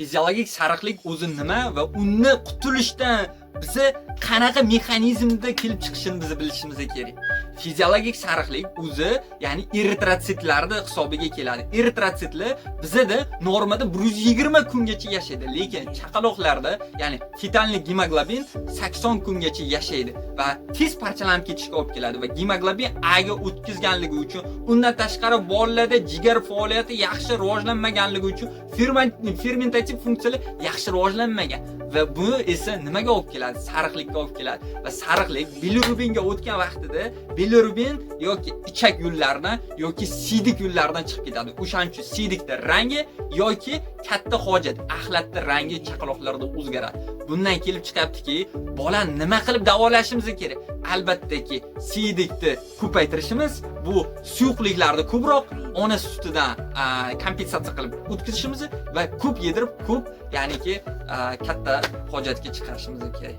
Fiziologik sariqlik o'zi nima va uni qutulishdan biza qanaqa mexanizmda kelib chiqishini biz bilishimiz kerak. Fiziologik sariqlik o'zi, ya'ni eritrotsitlarni hisobiga keladi. Eritrotsitlar bizada normada 120 kungacha yashaydi, lekin chaqaloqlarda, ya'ni фетальный gemoglobin 80 kungacha yashaydi va tez parchalanib ketishga olib keladi va gemoglobin A ga o'tkazganligi uchun, undan tashqari bolalarda jigar faoliyati yaxshi rivojlanmaganligi uchun fermentativ funksiyalar yaxshi rivojlanmagan va bu esa nimaga olib keladi? Sariqlikka olib keladi. Va sariqlik bilirubinga o'tgan vaqtida bilirubin yoki ichak yo'llaridan yoki siydik yo'llaridan chiqib ketadi. O'shaning uchun siydikda rangi yoki katta hojat axlatda rangi chaqaloqlarda o'zgaradi. Bundan kelib chiqyaptiki, bola nima qilib davolashimiz kerak? Albattaki, siydikni ko'paytirishimiz, bu suyuqliklarni ko'proq ona sutidan kompensatsiya qilib o'tkazishimiz va ko'p yedirib, ko'p, ya'niki katta hojatga chiqarishimiz kerak.